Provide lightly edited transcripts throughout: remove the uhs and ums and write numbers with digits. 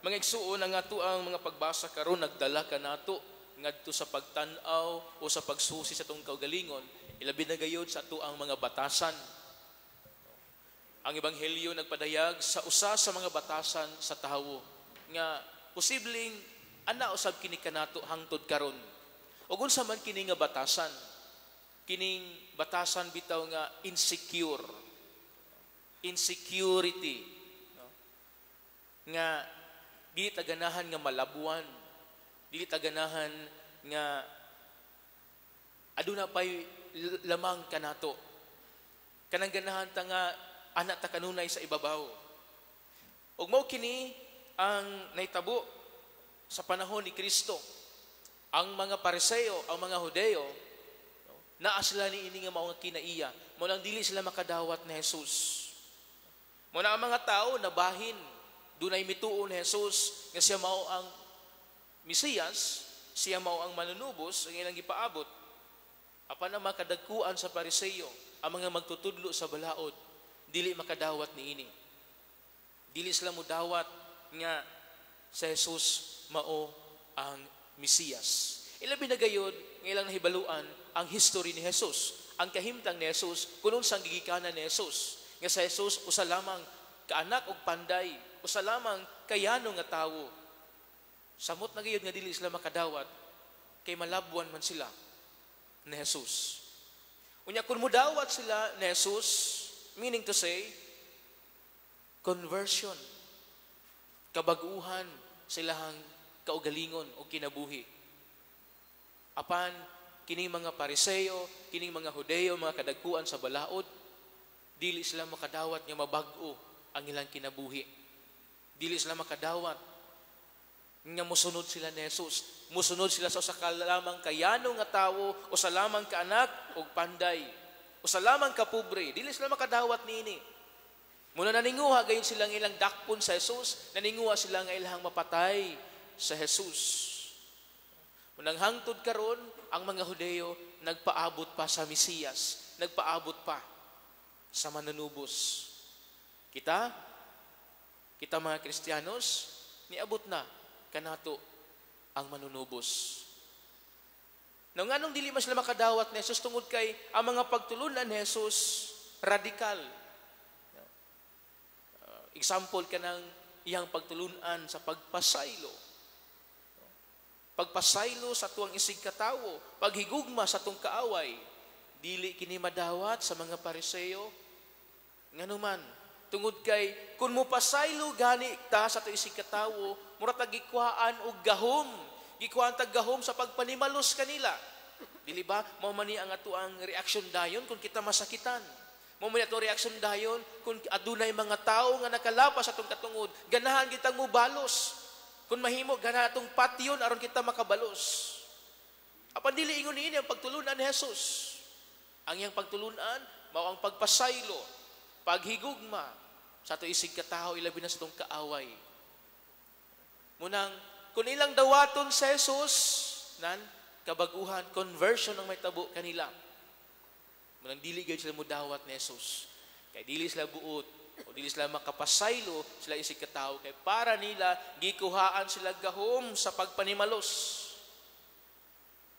Mga igsuon, ang ato ang mga pagbasa karon nagdala kanato ngadto sa pagtan-aw o sa pagsusi sa atong kaugalingon, ilabi na gayud sa ato ang mga batasan. Ang ebanghelyo nagpadayag sa usa sa mga batasan sa tawo nga posibleng ana usab kini kanato hangtod karon. Ug unsa man kini nga batasan? Kining batasan bitaw nga insecure. Insecurity, no? Nga dili ta ganahan nga malabuan, dili ta ganahan nga aduna pay lamang kanato. Kanang ganahan ta nga ana ta kanunay sa ibabaw. Ug mao kini ang nahitabo sa panahon ni Kristo. Ang mga Pariseo, ang mga Hudeo, no, naa sila ni ini nga mao nga kinaiya. Mao lang dili sila makadawat ni Jesus. Mao na ang mga tao nabahin dunay mituo ni Jesus nga siya mao ang Mesiyas, siya mao ang manunubos ang ilang gipaabot. Apan ang mga kadagkuan sa Pariseo, ang mga magtutudlo sa balaod, dili makadawat niini. Dili sila mudawat nga sa Jesus mao ang Mesiyas. Ilabi na gayod nga ilang nahibaluan ang history ni Jesus, ang kahimtang ni Jesus, kung unsang gigikanan ni Jesus. Nga sa Jesus usa lamang kaanak og panday, usa lamang kayano nga tawo. Samot na gayud nga dili sila makadawat kay malabwan man sila ni Jesus. Unya kung mudawat sila ni Jesus, meaning to say, conversion, kabaguhan silahang kaugalingon o kinabuhi. Apan kining mga Pariseo, kining mga Hudeo, mga kadagkuan sa balaod, dili sila makadawat nga mabag-o ang ilang kinabuhi. Dili sila makadawat nga mosunod sila ni Jesus. Mosunod sila sa usa ka lamang kayano nga tawo o sa lamang kaanak og panday o sa lamang kapobre. Dili sila makadawat niini. Muna naninguha gayon sila nga ilang dakpon sa Jesus, naninguha sila nga ilang mapatay sa Jesus. Munang hangtod karon ang mga Hudeo nagpaabot pa sa Mesiyas, nagpaabot pa sa manunubos. Kita, kita mga Kristiyanos, niabot na kanato ang manunubos. Now, nganong dili man sila makadawat ni Jesus? Tungod kay ang mga pagtulunan ni Jesus radikal. Example kanang iyang pagtulunan sa pagpasaylo. Pagpasaylo sa tuang isig katawo, paghigugma sa atong kaaway, dili kini madawat sa mga Pariseo. Nganuman, tungod kay kung mopasaylo gani ta sa atong isig katawo, mura ta gikuhaan og gahom, gikuhaan tag gahom sa pagpanimalos kanila. Dili ba mao man ni ang atoang reaksyon dayon kung kita masakitan? Mao man atong reaksyon dayon kung adunay mga tawo nga nakalapas sa atong katungod, ganahan kitang mobalos. Kung mahimo, ganahan atong patyon aron kita makabalos. Apan dili ingon niini ang pagtulunan ni Jesus. Ang iyang pagtulunan mao ang pagpasaylo, paghigugma sa ato isig katawo, ilabi na sa atong kaaway. Munang kung ilang dawaton sa Jesus, nan kabaguhan, conversion ang mahitabo kanila. Munang dili gayud sila mudawat ni Jesus. Kay dili sila buot o dili sila makapasaylo sila isig katawo kay para nila gikuhaan sila gahom sa pagpanimalos.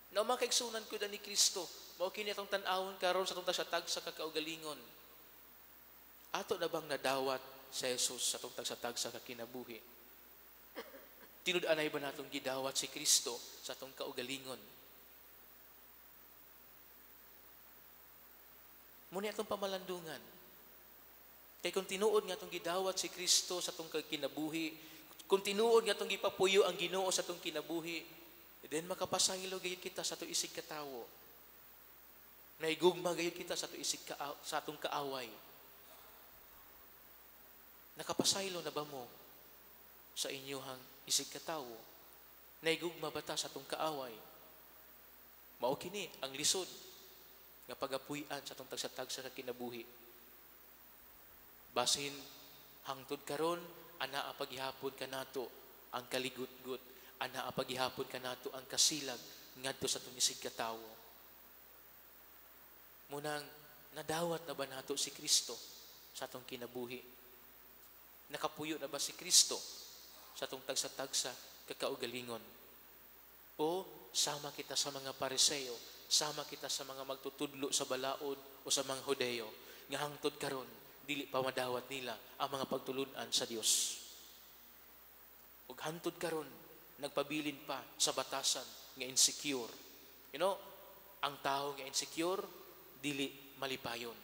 Now, mga kaigsunan ko ni Kristo, mao kini atong tan-awon karon sa atong tagsa-tagsa ka kaugalingon. Ato na bang nadawat sa Jesus sa atong tagsa-tagsa ka kinabuhi? Tinud-anay ba natong gidawat si Kristo sa atong kaugalingon? Muna atong pamalandungan. Kay kung tinuod nga atong gidawat si Kristo sa atong kinabuhi, kung tinuod nga atong gipapuyo ang Ginoo sa atong kinabuhi, then makapasaylo gayud kita sa atong isig katawo. Naigugma gayud kita sa atong isig sa atong kaaway. Nakapasaylo na ba mo sa inyuhang isig katawo? Naigugma ba ta sa atong kaaway? Mao kini ang lisod nga pagapuy-an sa atong tagsa-tagsa ka kinabuhi. Basin hangtod karon anaa paghihapon kanato ang kaligutgut, anaa paghihapon kanato ang kasilag ngadto sa atong isig katawo. Munang nadawat na ba nato si Kristo sa atong kinabuhi? Nakapuyo na ba si Kristo sa atong tagsa-tagsa kakaugalingon? O sama kita sa mga Pariseo, sama kita sa mga magtutudlo sa balaod o sa mga Hudeo, nga hangtod karon dili pa madawat nila ang mga pagtulunan sa Dios? Ug hangtod karon nagpabilin pa sa batasan nga insecure. Ang tao nga insecure, dili malipayon.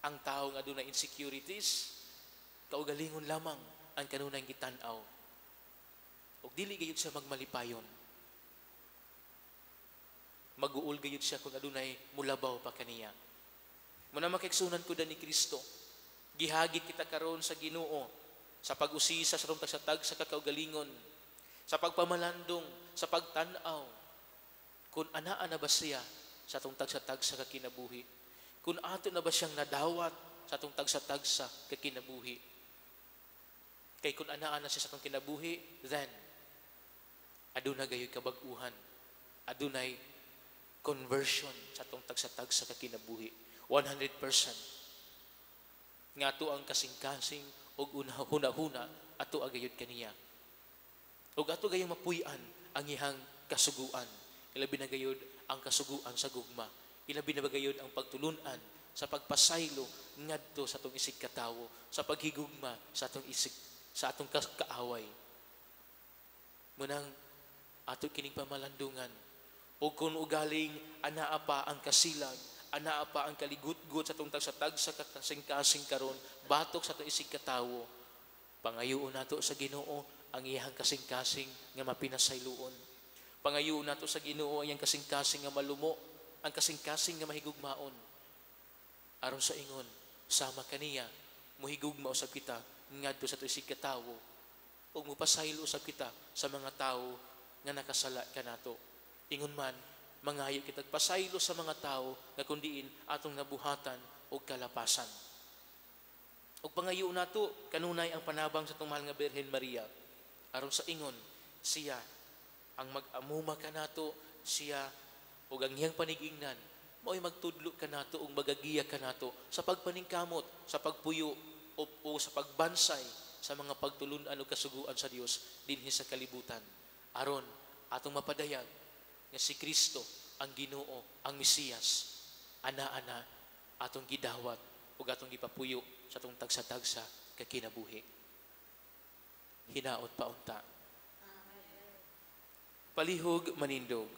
Ang tao nga adunay insecurities, kaugalingon lamang ang kanunay gitan-aw. Ug dili gayud siya magmalipayon. Maguol gayud siya kung adunay mulabaw pa kaniya. Muna, mga kaigsuonan ko ni Kristo, gihagit kita karon sa Ginoo sa pag-usisa sa atong tagsa-tagsa kakaugalingon, sa pagpamalandong, sa pagtan-aw, kung anaa na ba siya sa atong tagsa-tagsa kakinabuhi, kung ato na ba siyang nadawat sa atong tagsa-tagsa kakinabuhi. Kay kung anaa na siya sa atong kinabuhi, then aduna gayoy kabag-uhan, adunay conversion sa atong tagsa-tagsa kakinabuhi. 100% nga ato ang kasing-kasing ug huna-huna ato agayod kaniya. Ug ato gayong mapuy-an ang iyang kasuguan. Ilabi na gayod ang kasuguan sa gugma. Ilabi na gayod ang pagtulunan sa pagpasaylo ngadto sa atong isig katawo, sa paghigugma sa atong isig sa atong kaaway. Munang ato kining pamalandungan. O kung ugaling anaa pa ang kasilag, anaa pa ang kaligutgot sa atong tagsa-tagsa kasing-kasing karon, batok sa atong isig katawo, pangayoon nato sa Ginoo ang iyang kasing-kasing nga mapinasayloon. Pangayoon nato sa Ginoo ang iyang kasing-kasing nga malumo, ang kasing-kasing nga mahigugmaon. Aron sa ingon, sama kaniya, muhigugma usab kita ngadto sa atong isig katawo ug mupasaylo usab kita sa mga tawo nga nakasala kanato. Ingon man, mangayo kitag pasaylo sa mga tawo nga kundiin atong nabuhatan og kalapasan. Ug pangayo nato kanunay ang panabang sa atong mahal nga Birhen Maria, aron sa ingon siya ang mag-amuma kanato, siya ug ang iyang panigingnan mao'y magtudlo kanato ug magagiya kanato sa pagpaningkamot, sa pagpuyo o sa pagbansay sa mga pagtulunan o kasuguan sa Dios dinhi sa kalibutan, aron atong mapadayag nga si Kristo ang Ginoo, ang Mesiyas, ana-ana atong gidawat ug atong gipapuyo sa atong tagsa-tagsa kakinabuhi. Hinaot pa unta. Palihog manindog.